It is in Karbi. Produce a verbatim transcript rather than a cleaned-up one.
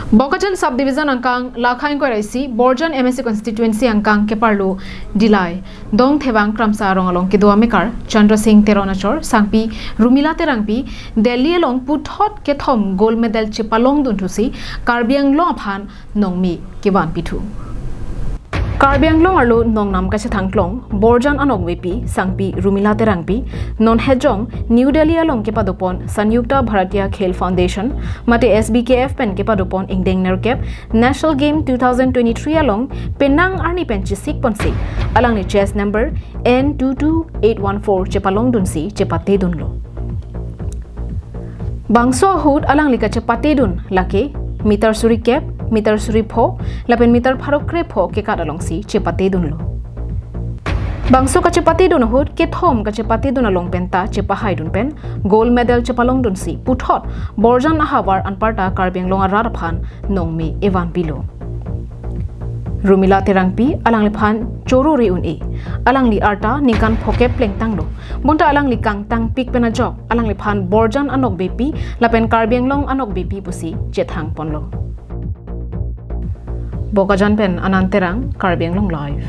Bokajan Subdivision angkang Lakha ingkoi ra isi Borjan M A C constituency angkang keparlo Dillai Dongthevang Kramsa arong along kedo amekar Chandra Singh Teron achor sangpi Rumila Terangpi Delhi along puthot kethom gold medal chepalongdun thusi Karbi Anglong aphan nongme kevanpi thu. Karbi Anglong arlo nongnam kachethangklong Borjan anokbepi sangpi Rumila Terangpi non hejong New Delhi along kepadopon Sanyukta Bharatiya Khel Foundation mate S B K F pen kepadopon ingdeng nerkep National Game two thousand twenty-three along penang arni pen chesikponsi alangli chest number N two two eight one four chepalongdunsi chepatedunlo. Bangso ahut alangli kachepatedun lake meter suri kep, meter suri pho, lapen meter pharo krepho kekat alongsi chepatedunlo. Bangso kachepatedun ahut kethom kachepatedun along penta chepahaidun pen gold medal chepalongdunsi puthot Borjan ahavar anparta Karbi Anglong arat aphan nongme evanpilo. Rumila Terangpi alangliphan choro re un-e. Alangli arta ningkan phokep plengtanglo. Bonta alangli kangtangpik pen ajok alangliphan Borjan anokbepi lapen Karbi Anglong anokbepi pusi chethangponlo. Bokajan pen Anand Terang, Karbi Anglong Live.